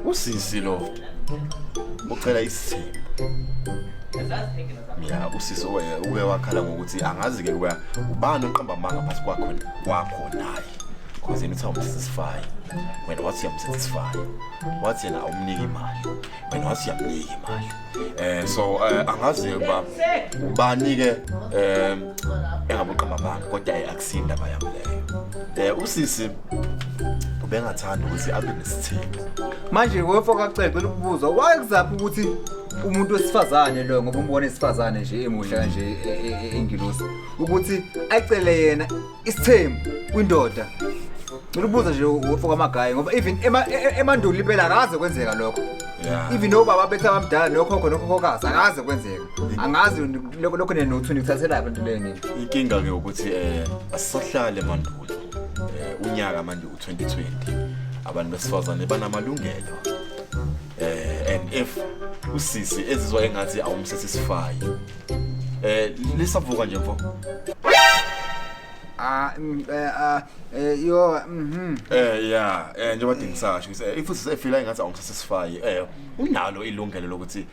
Usisi lo ucela isithembu. Ya usisi uke wakhala ngokuthi angazi ke kuba ubani oqamba amanga phakathi kwakho kwakho naye. Because yena uthi awumsatisfy. Wena wathi uyamsatisfy. Wathi yena awumniki imali. Wena wathi uyamnika imali. So angazi ukuba ubani ke engabe uqamba amanga kodwa akusiyo indaba yami leyo. Usisi ubengathanda ukuthi abe nesithembu. Manje wefo kaCece lokubuza why kuzaphi ukuthi umuntu wesifazane lo ngoba umbona esifazane nje emuhle kanje engilosi ukuthi acele yena isithembu kwindoda. Ngicela ukubuza nje wefo kaMagaye ngoba even emandulo impela akaze kwenzeka lokho. Even obaba bethu abamdala nokhokho nokhokhokazi akaze kwenzeka. Angazi lokho nenothu nikuthathelaphi into leyo nini. Inkinga ke ukuthi asisahlale emandulo. Unyaka manje u2020 abantu besifazane banamalungelo. And if usisi ezizwa engathi awumsatisfy lisavuka nje mfo. Ah, ah, yo. Yeah, njengoba ngisasho ukuthi if usisi efila engathi awumsatisfy unalo ilungelo lokuthi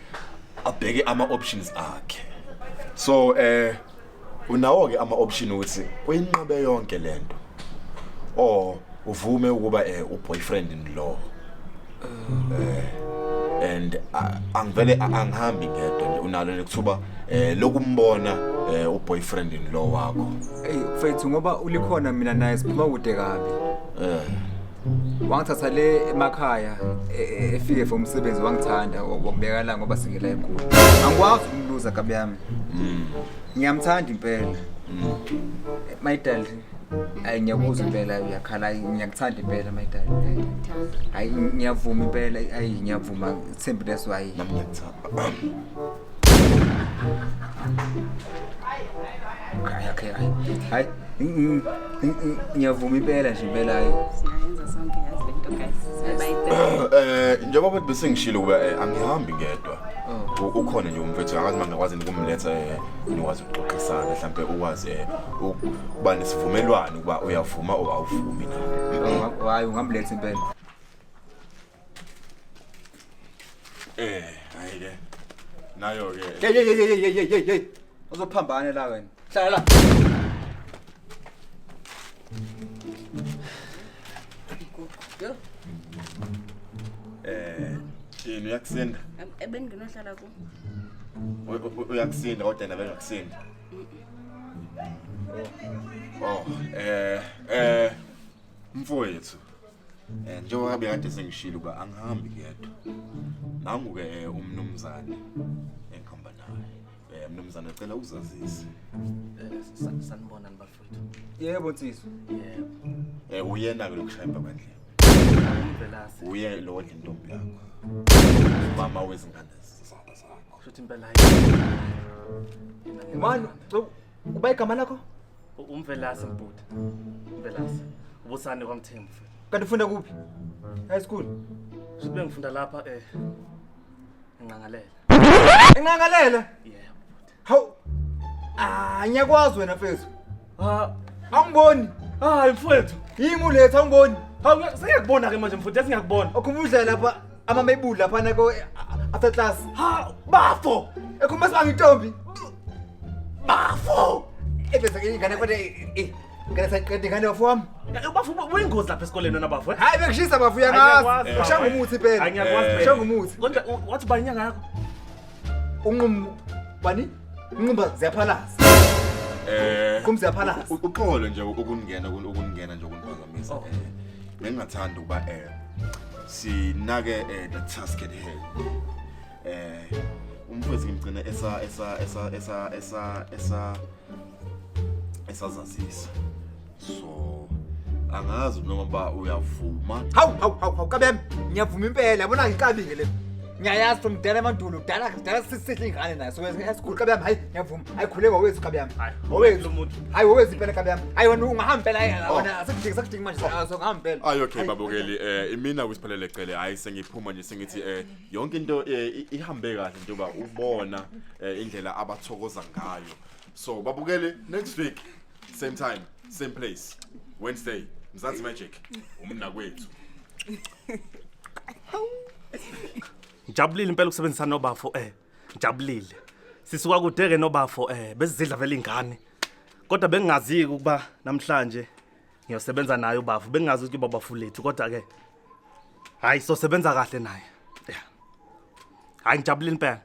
abheke ama options akhe. So unawo ke ama option ukuthi uyinqabe yonke lento or uvume ukuba u boyfriend in law. And angivele angihambi ngedwa nje, unalo lekuthuba lokumbona u boyfriend in law wakho. Ey mfethu, ngoba ulikhona mina naye siphuma kude kabi. Wangithatha le emakhaya efike for umsebenzi, wangithanda wangibeka la ngoba singela enkulu. Angikwazi ukumluza kabi yami. Ngiyamthanda impela. My darling. Hayi ngiyakuzwa impela uyakhala, hayi ngiyakuthanda impela my darling. Hayi ngiyavuma impela, hayi ngiyavuma Thembi leso hayi. Nami ngiyakuthanda. Okay, hayi. Hayi ngiyavuma impela nje impela hayi. Singayenza sonke yazi lento guys. Sibayithe. Njengoba bese ngishilo ukuba angihambi ngedwa. Oh. Ukhona nje umfethu, angazi uma ngingakwazi ukumletha nikwazi ukuxoxisana mhlambe ukwazi ukuba nesivumelwano ukuba uyavuma or awuvumi na. Oh, hayi ungamletha impela. Hayi ke. Nayo ke. Hey hey hey hey hey hey hey. Uzophambana la wena. Hlala la. Yo, Yini uyakusinda? Ebenginohlala ku. Uyakusinda kodwa yena bengakusinda. Oh, mfowethu. Njengoba bekade sengishilo ukuba angihambi ngedwa. Nangu ke umnumzane engihamba naye. Mnumzane cela uzazise. Sanibonani bafowethu. Yebo nsizwa. Yebo. Uyena ke lokushaya emva kwendlela. Mvelase. Uye lo odla intombi yakho. Mama wezingane zakho. Kusho impela hayi. Mani, uba igama lakho? Umvelase mbhuti. Umvelase. Ubusane kwaMthembu mfethu. Kanti ufunda kuphi? High school. Kusho bengifunda lapha eNqangalela. Enqangalela? Yebo bhuti. Hawu. Ngiyakwazi wena mfethu. Awungiboni. Hayi mfowethu. Yimi uletha awungiboni. Hawu sengiyakubona ke manje mfowethu, sengiyakubona. Ukhumbula lapha amamebulu lapha nako after class. Ha, bafo. Ekhumba sibanga intombi. Bafo. Ebese ke ingane kodwa ingane sayiqeda ingane bafo wami. Bafo uyingozi lapha esikoleni wena bafo. Hayi bekushisa bafo uyangazi. Ushaya ngumuthi phela. Hayi ngiyakwazi phela. Ushaya ngumuthi. Kodwa wathi bani inyanga yakho? Unqum bani? Unqumba ziyaphalaza. Kum ziyaphalaza. Uxolo nje ukungena ukungena nje ukuniphazamisa. Bengingathanda ukuba sinake the task at hand. Umfowethu ngimgcine esa esa esa esa esa esa esazazisa. So angazi noma ba uyavuma. Hawu hawu hawu hawu kabem ngiyavuma impela yabona ngikabinge le. Ngiyayazi from kudala emandulo kudala kudala sisihle ingane nayo so esikhulu kabem hayi ngiyavuma hayi khuleka wethu kabem. Wethu umuntu. Hayi wethu impela kabem. Hayi wena ungahamba impela hayi wena asikudingi sakudingi manje so ungahamba impela. Hayi okay babukeli imina kwisiphelele cele hayi sengiphuma nje sengithi yonke into ihambe kahle njengoba ubona indlela abathokoza ngayo. So babukeli next week same time same place Wednesday Mzansi Magic umna kwethu. Ngijabulile impela ukusebenzisana nobafo eh. Ngijabulile. Sisuka kude ke nobafo eh besizidla vele ingane. Kodwa bengingazi ukuba namhlanje ngiyosebenza naye ubafo. Bengingazi ukuthi ubaba lethu kodwa ke hayi sosebenza kahle naye. Yeah. Hayi ngijabulile impela.